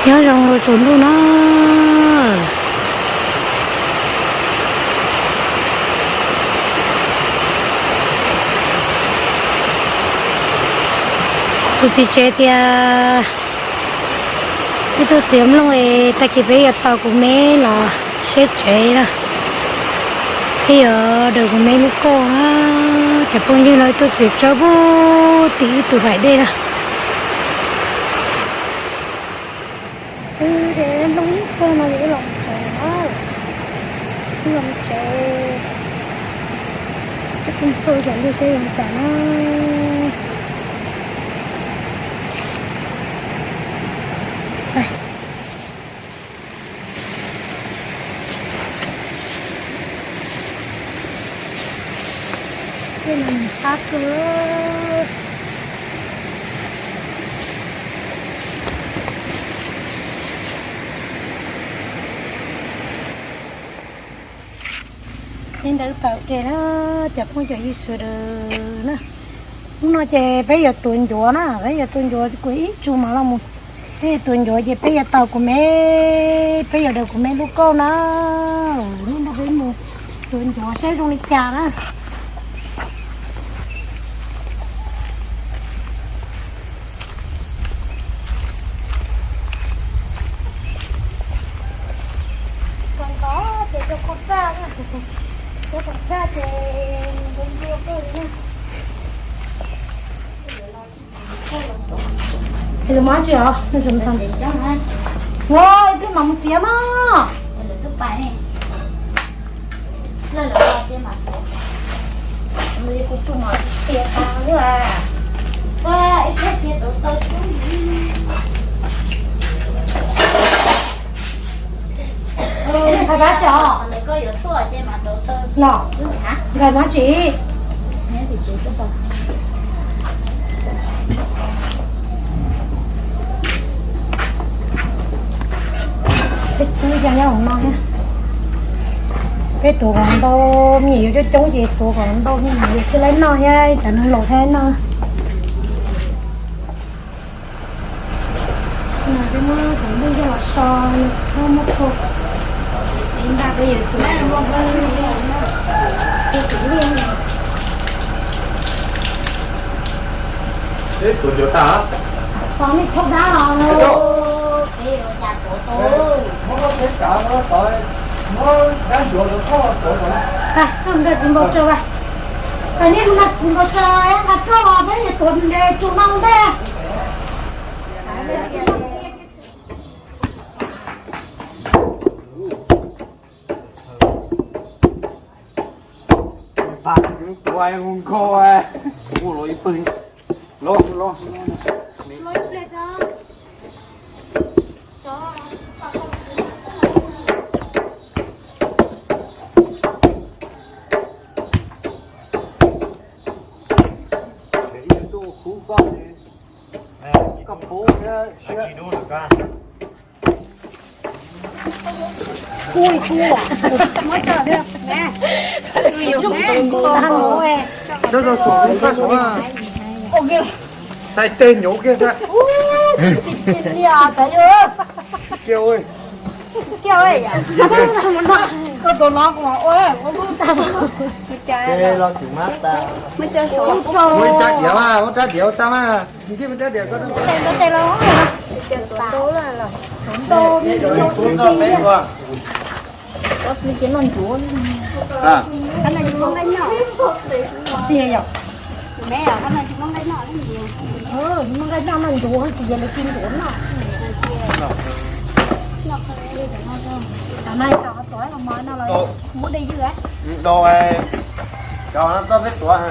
Nyob zoo rau tsaus ntuj na. Tus txiv tsev tias, ib tug txiv mloog es tag kis peb yuav tau kuv me los seb tsev na, peb yuav daws kuv me lub kauj na. Cov phooj ywg no ib tug txiv tsawb pub tim ib tug faim dej na. Wb ces nplooj ib kawg no ces wb los tsev na, wb los tsev, wb phooj xu cas lwj seb zoo cas na. Tej no nws qab kawg. Li ntawd tawm ke na, cov phooj cov ywg sawv daws na. Hnub no ces peb yuav tuav ncuav na, peb yuav tuav ncuav kuv ib tsug mas los mus. Peb yuav tuav ncuav ces peb yuav tau kuv me, peb yuav daws kuv me lub kauj na. Hnub no peb mus tuav ncuav seb zoo li cas na. Tag ces cov qhov txaj, cov qhov txaj ces ncuav ncuav kawg li na. Lus mab tsis os, ua ib pliag mam mus txiav mog. Ntxhais Pab tsis os? No, ntxhais Pab tsis. Peb tuav cov nyob hauv no thiab. Peb tuav kom ntau, me nyuam yuav coob coob ces tuav kom ntau me nyuam yuav thiaj laib noj thiab cov neeg laus thiaj laib noj. Peb muab cov nplooj coj los so, muab thau, nqa peb yuav tuav, peb tuav ncuav tag. Tau nej thauj dab los, peb yuav cas tuav tau. Muab teb kav, muab dab ncuav los thauj tuav. Koj mus nrog txiv npau tsaws, koj mus nrog txiv npau tsaws nqa roj los peb yuav tuav nte tsuj no ntej. Pab, kuv tuav mus nkaus, ua los ib pawg, los los. Ib tug kub koj, koj pub thiab siab. Kub kub, muab tso thiab ne. Rau saum, saib tej nyuv kiag saib. Kiag, kiag, koj tuav no kuv ua, ua lub tag. Los tsum mab tas. Muab ib rab diav mas, muab rab diav ua tag mas. Ntxim muab rab diav koj. Tsis yog, muab nqaij noj noj ncuav tsis yog lawv ci ncuav noj. Cov no cov tuav los mov no los muab de ywg. Cov no txoj peb tuav.